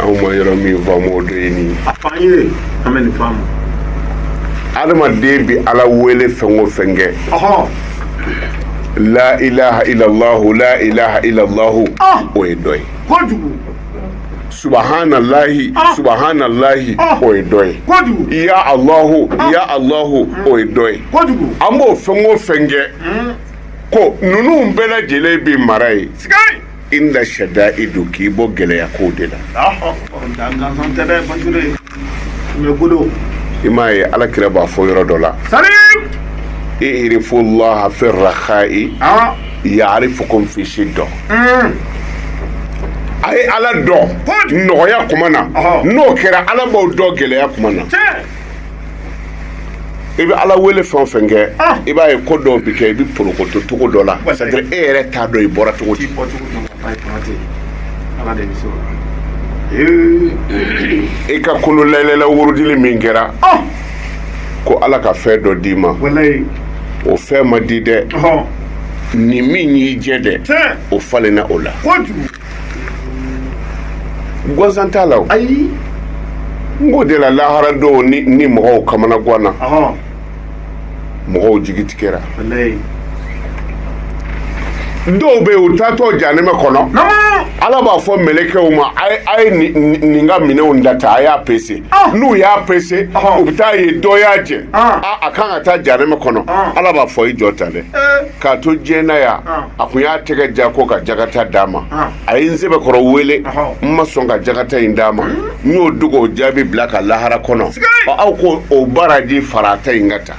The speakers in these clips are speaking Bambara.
Anw ma yɔrɔ min faamu, o de ye nin ye. A f'an ye, an bɛ nin faamu. Adamaden bi Ala wele fɛn o fɛn kɛ, la ilaha illallahu, la ilaha illallahu, o ye dɔ ye. Kojugu. Subahanallahi, subahanallahi, o ye dɔ ye. Kojugu. Ya Allahu, ya Allahu, o ye dɔ ye. Kojugu. An b'o fɛn o fɛn kɛ, ko ninnu bɛɛ lajɛlen bɛ mara yen. Sigai. Inda shadaidu, k'i bɔ gɛlɛya kow de la. Dan gansan tɛ dɛ, Bajure. Mɛ godo. I m'a ye, Ala kira b'a fɔ yɔrɔ dɔ la: Salim. Irifullaha fi rakhai ya'rifukum fi shidda. A ye Ala dɔn nɔgɔya kuma na, n'o kɛra, Ala b'aw dɔn gɛlɛya kuma na. Tiɲɛ. I bɛ Ala wele fɛn o fɛn kɛ, i b'a ye ko dɔw bɛ kɛ, i bɛ porokoto cogo dɔ la, c'est à dire e yɛrɛ t'a dɔn i bɔra cogo di. K'i bɔ cogo dɔn ka taa i kɔnɔ ten. Ala de bɛ se o la. I ka kolo layɛlɛla wurudili min kɛra ko Ala ka fɛn dɔ d'i ma, Walayi. o fɛn ma di dɛ. Nin min y'i jɛ dɛ, o falenna o la. Kojugu. Gansan t'a la o. Ayi. N k'o de la, lahara don ni mɔgɔw kamana ganna, mɔgɔw jigi tigɛra. Walayi. Dɔw bɛ yen, u taatɔ janɛmɛ kɔnɔ, Ala b'a fɔ mɛlɛkɛw ma: a ye nin ka minɛnw data, a y'a pese. N'u y'a pese, u bɛ taa ye dɔ y'a jɛ, a kan ka taa janɛmɛ kɔnɔ. Ala b'a fɔ: i jɔ ta dɛ, k'a to diɲɛ na yan, a kun y'a tɛgɛ ja ko ka jakata d'a ma, a ye n sɛbɛkɔrɔ wele, n ma sɔn ka jakata in d'a ma, n y'o dogo, o jaabi bila ka lahara kɔnɔ. Aw ko o baraji fara ta in ka ta,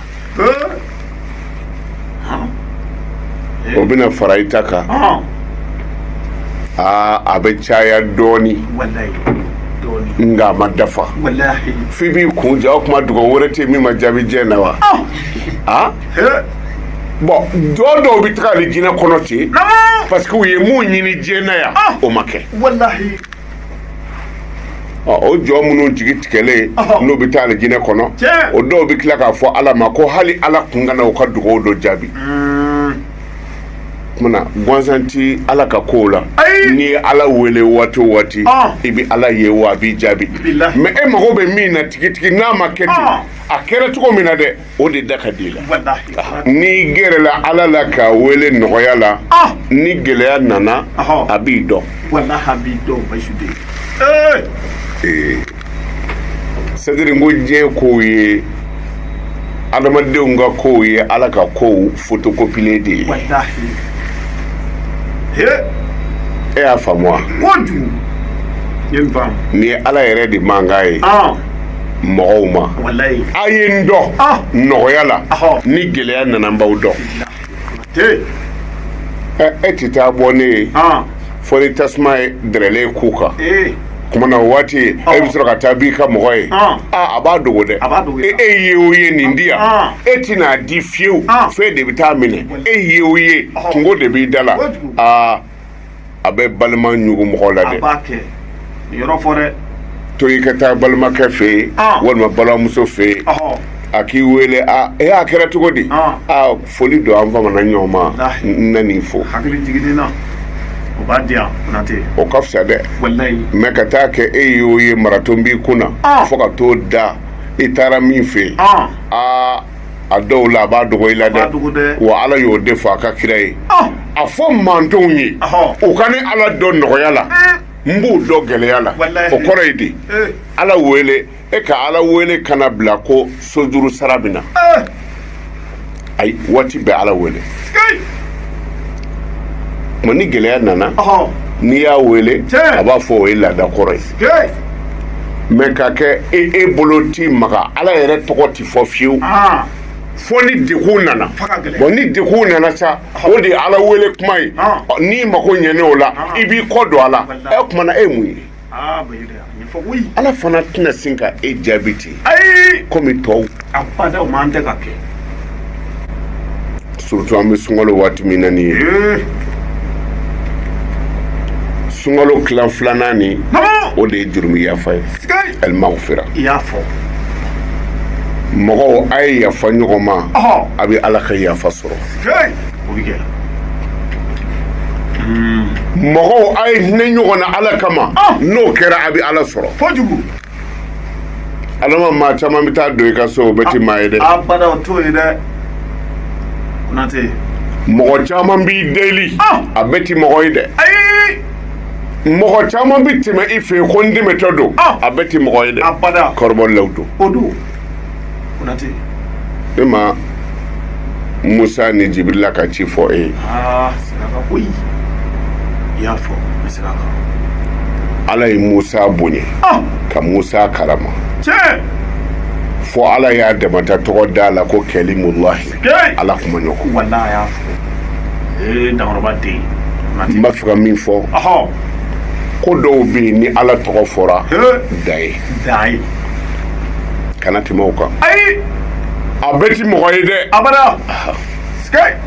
o bɛna fara i ta kan. Aa, a bɛ caya dɔɔni, Walayi. Dɔɔni. nka a ma dafa. Walahi. F'i b'i kun jɛ, o kuma dugawu wɛrɛ tɛ yen min ma jaabi diɲɛ na wa? A bɔn, dɔw dɔw bɛ taga alijinɛ kɔnɔ ten, parce que u ye mun ɲini diɲɛ na yan, o ma kɛ. Walahi. Ɔ, o jɔn minnu jigi tigɛlen, n'u bɛ taa alijinɛ kɔnɔ, o dɔw bɛ tila k'a fɔ Ala ma ko hali Ala kun kana u ka dugawu dɔ jaabi. Kumana gansan ti Ala ka kow la. N'i ye Ala wele waati o waati, i bɛ Ala ye wa a b'i jaabi. Mais e mago bɛ min na tigitigi, n'a ma kɛ ten, a kɛra cogo min na dɛ, o de da ka di i la. N'i gɛrɛla Ala la k'a wele nɔgɔya la, ni gɛlɛya nana, a b'i dɔn. Walahi, a b'i dɔn, Bayusu. C'est à dire n ko diɲɛ kow ye, adamadenw ka kow ye, Ala ka kow photocopier de ye. Walahi. E y'a faamu wa? Kojugu. N ye nin faamu. Nin ye Ala yɛrɛ de mankan ye mɔgɔw ma: Walayi. A ye n dɔn nɔgɔya la, ni gɛlɛya nana, n b'aw dɔn. E tɛ taa bɔ ne ye fo ni tasuma ye dɛrɛlen k'u kan. Kuma na o waati, e bɛ sɔrɔ ka taa b'i ka mɔgɔ ye. Aa, a b'a dogo dɛ. A b'a dogo. E ye o ye nin di yan, e tɛna di fiyewu, f'e de bɛ taa minɛ. E ye o ye, kungo de b'i da la. Aa, a bɛ balima ɲugu mɔgɔ la A dɛ. b'a kɛ. Nin yɔrɔ fɔ dɛ. To i ka taa balimakɛ fɛ yen walima balimamuso fɛ yen, a k'i wele: a e, a kɛra cogo di? A foli don, an famana ɲɔgɔn ma, n na nin fo. Hakili jiginni na. O b'a di yan, Konate. O ka fisa dɛ. Walayi. Mais ka taa kɛ e y'o ye maraton b'i kunna, fo ka t'o da i taara min fɛ yen, aa, a dɔw la a b'a dogo i la A b'a dogo dɛ. dɛ. Wa Ala y'o de fɔ a ka kira ye: a fɔ mantonw ye, u ka ni Ala dɔn nɔgɔya la, n b'u dɔn gɛlɛya la. Walahi. O kɔrɔ ye di? Ala wele, e ka Ala wele kana bila ko sojuru sara bɛ na. Ayi, waati bɛɛ Ala wele. Tuma ni gɛlɛya nana, n'i y'a wele, a b'a fɔ o ye laada kɔrɔ ye. Mais ka kɛ e bolo ti maga, Ala yɛrɛ tɔgɔ ti fɔ fiyewu fo ni degun nana. Bon, ni degun nana sa, o de ye Ala wele kuma ye. N'i mago ɲɛnen o la, i b'i kɔ don a la. Ɛ, kuma na e ye mun ye? Aa, Bayusu, a ɲɛfɔ koyi. Ala fana tɛna sin ka e jaabi ten Ayi. komi tɔw. A bada, o man tɛ ka kɛ. Surtout an bɛ sunkalo waati min na nin ye, sunkalo tilan filanan nin, o de ye jurumi yafa ye, alimagfira. I y'a fɔ. Mɔgɔw, a ye yafa ɲɔgɔn ma, a bɛ Ala ka yafa sɔrɔ. O bɛ kɛ. Mɔgɔw, a ye hinɛ ɲɔgɔn na Ala kama. N'o kɛra, a bɛ Ala sɔrɔ. Kojugu. Adama, maa caman bɛ taa don i ka so, o bɛɛ tɛ maa ye dɛ. Abada, o t'o ye dɛ, Konate. Mɔgɔ caman b'i deli, a bɛɛ tɛ mɔgɔ ye dɛ. Ayi. Mɔgɔ caman bɛ tɛmɛ i fɛ yen ko n dɛmɛtɔ don, a bɛɛ tɛ mɔgɔ ye dɛ. Abada. Kɔrɔbɔlilaw don. O don, Konate. Ne ma Musa ni Jibirila ka ci fɔ e ye? Aa, sira kan koyi, i y'a fɔ, n bɛ segin a kan. Ala ye Musa bonya ka Musa karama Tiɲɛ. fo Ala y'a damata tɔgɔ da la ko Kɛlimulahi. Kɛ. Ala kuma ɲɔgɔn. Walahi, a y'a fɔ ee, dankɔrɔba den. N b'a fɛ ka min fɔ, ko dɔw bɛ yen, ni Ala tɔgɔ fɔra, da ye. Da ye. Kana tɛmɛ o kan. Ayi. A bɛɛ ti mɔgɔ ye dɛ. Abada. Sikɛ.